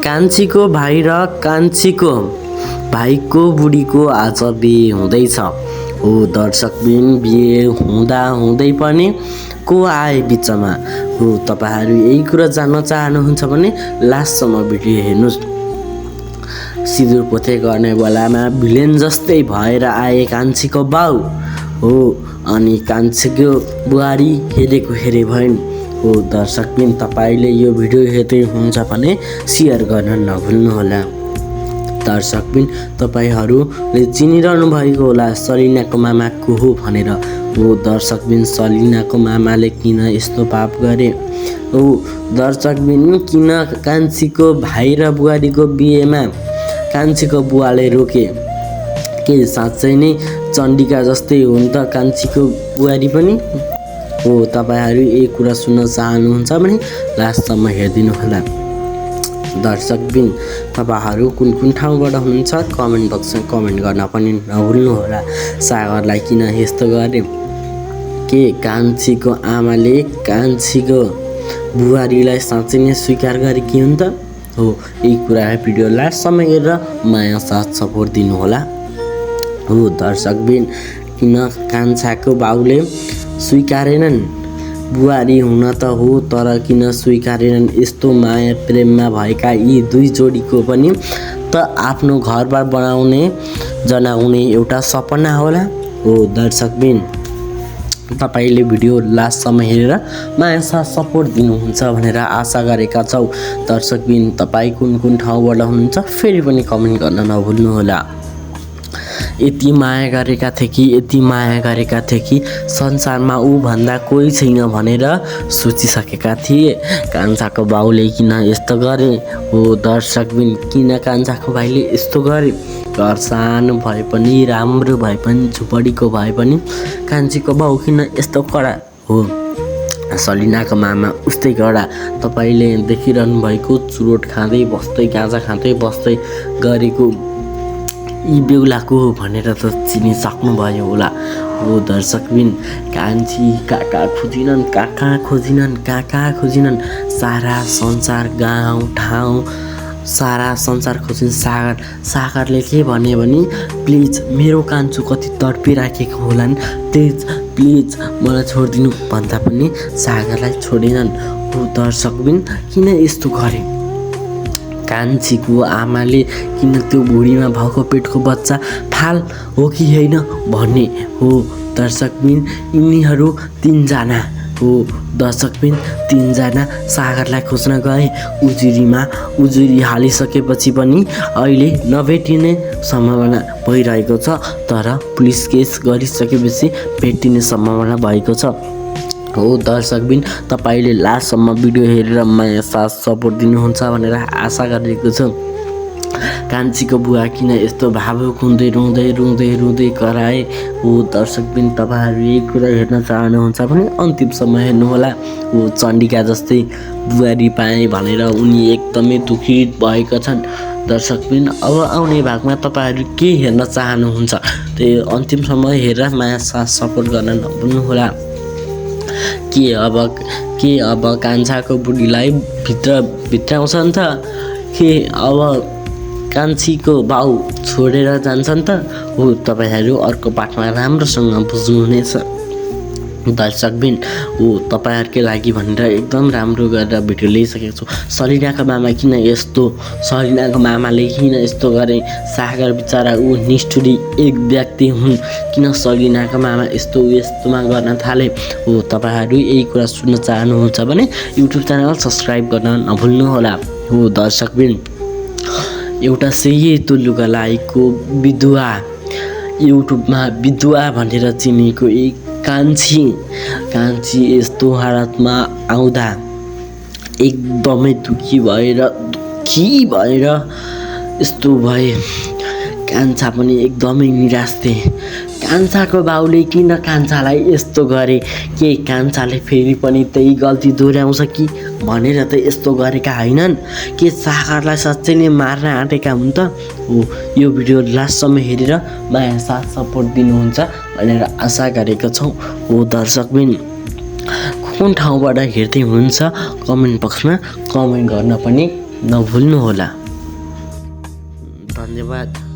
कान्छीको भाइ र कान्छीको भाइको बुढीको आज बिहे हुँदैछ हो दर्शकबिन। बिहे हुँदै पनि को आए बिचमा हो। तपाईहरू यही कुरा जान्न चाहनुहुन्छ भने लास्टसम्म भिडियो हेर्नुहोस्। सिन्दुर पोते गर्ने बेलामा भिलेन जस्तै भएर आए कान्छीको बाउ हो अनि कान्छीको बुहारी हेरे भइन् हो। दर्शकबिन तपाईले यो भिडियो हेर्दै हुन्छ भने शेयर गर्न नभुल्नुहोला। दर्शकबिन तपाईहरूले चिनिरहनु भएको होला सलिनाको मामा को हो भनेर हो। दर्शकबिन सलिनाको मामाले किन यस्तो पाप गरे हो। दर्शकबिन किन कान्छीको भाइ र बुहारीको बिहेमा कान्छीको बुवाले रोके। के साँच्चै नै चण्डिका जस्तै हो नि त कान्छीको बुहारी पनि हो। तपाईहरू यही कुरा सुन्न चाहनुहुन्छ भने लास्टसम्म हेरिदिनु होला। दर्शकबिन तपाईहरू कुन ठाउँबाट हुनुहुन्छ कमेन्ट बक्समा कमेन्ट गर्न पनि नभुल्नुहोला। सागरलाई किन यस्तो गरे। के कान्छीको आमाले कान्छीको बुहारीलाई साँच्चै नै स्वीकार गरेकी हुन् त हो। यही कुरा भिडियो लास्टसम्म हेरेर माया साथ सपोर्ट दिनुहोला हो। दर्शकबिन किन कान्छाको बाउले स्वीकारेनन् बुहारी हुन त हो तर किन स्वीकारेनन्। यस्तो माया प्रेममा भएका यी दुई जोडीको पनि त आफ्नो घरबार जनाउने एउटा सपना होला हो। दर्शकबिन तपाईले भिडियो लास्टसम्म हेरेर माया साथ सपोर्ट दिनुहुन्छ भनेर आशा गरेका छौँ। दर्शकबिन तपाईँ कुन ठाउँबाट हुनुहुन्छ फेरि पनि कमेन्ट गर्न नभुल्नुहोला। यति माया गरेका थिए कि संसारमा ऊ भन्दा कोही छैन भनेर सोचिसकेका थिए। कान्छाको बाउले किन यस्तो गरे हो। दर्शकबिन किन कान्छाको भाइले यस्तो गरे। घर सानो भए पनि राम्रो भए पनि झुपडीको भए पनि कान्छीको बाउ किन यस्तो कडा हो। सलिनाको मामा उस्तै कडा। तपाईले देखिरहनु भएको चुरोट खाँदै बस्दै गाँजा खाँदै बस्दै गरेको यी बेहुलाको हो भनेर त चिनिसक्नुभयो होला हो। दर्शकबिन कान्छी कहाँ खोजिनन् सारा संसार गाउँ ठाउँ सारा संसार खोजिन्। सागरले के भने प्लिज मेरो कान्छी कति तडपिराखेको होलान् प्लिज मलाई छोडिदिनु भन्दा पनि सागरलाई छोडेनन् हो। दर्शकबिन किन यस्तो गरे। कान्छीको आमाले किन त्यो बुढीमा भएको पेटको बच्चा फाल हो कि होइन भन्ने हो। दर्शकबिन यिनीहरू तीनजना हो। दर्शकबिन तीनजना सागरलाई खोज्न गए उजुरी हालिसकेपछि पनि अहिले नभेटिने सम्भावना भइरहेको छ। तर पुलिस केस गरिसकेपछि भेटिने सम्भावना भएको छ हो। दर्शकबिन तपाईले लास्टसम्म भिडियो हेरेर माया साथ सपोर्ट दिनुहुन्छ भनेर आशा गरेको छु। कान्छीको बुवा किन यस्तो भावुक हुँदै रुँदै कराए हो। दर्शकबिन तपाईहरू यही कुरा हेर्न चाहनुहुन्छ भने अन्तिमसम्म हेर्नुहोला हो। चण्डिका जस्तै बुहारी पाए भनेर उनी एकदमै दुखी भएका छन्। दर्शकबिन अब आउने भागमा तपाईहरू के हेर्न चाहनुहुन्छ त्यो अन्तिमसम्म हेरेर माया साथ सपोर्ट गर्न नभुल्नुहोला। के अब कान्छाको बुढीलाई भित्राउँछन् त के अब कान्छीको बाउ छोडेर जान्छन् त हो। तपाईहरू अर्को पाठमा राम्रोसँग बुझ्नुहुनेछ। दर्शकबिन हो तपाईहरुकै लागि भनेर एकदम राम्रो गरेर भिडियो ल्याइसकेको छु। सलिनाको मामाले किन यस्तो गरे। सागर बिचरा ऊ निष्ठुरी एक व्यक्ति हुन्। किन सलिनाको मामा यस्तोमा गर्न थाले हो। तपाईहरू यही कुरा सुन्न चाहनुहुन्छ भने युट्युब च्यानल सब्स्क्राइब गर्न नभुल्नुहोला हो। दर्शकबिन एउटा सेतो लुगा लागेको विधवा युट्युबमा विधवा भनेर चिनेको एक कान्छी यस्तो हालतमा आउँदा एकदमै दुखी भएर यस्तो भए। कान्छा पनि एकदमै निराश थिए। कान्छाको बाउले किन कान्छालाई यस्तो गरे। के कान्छाले फेरि पनि त्यही गल्ती दोहोऱ्याउँछ कि भनेर त यस्तो गरेका हैनन्। के सागरलाई साँच्चै नै मार्न आँटेका हुन् त हो। यो भिडियो लास्टसम्म हेरेर माया साथ सपोर्ट दिनुहुन्छ भनेर आशा गरेका छौँ हो। दर्शकबिन कुन ठाउँबाट हेर्दै हुनुहुन्छ कमेन्ट बक्समा कमेन्ट गर्न पनि नभुल्नुहोला। धन्यवाद।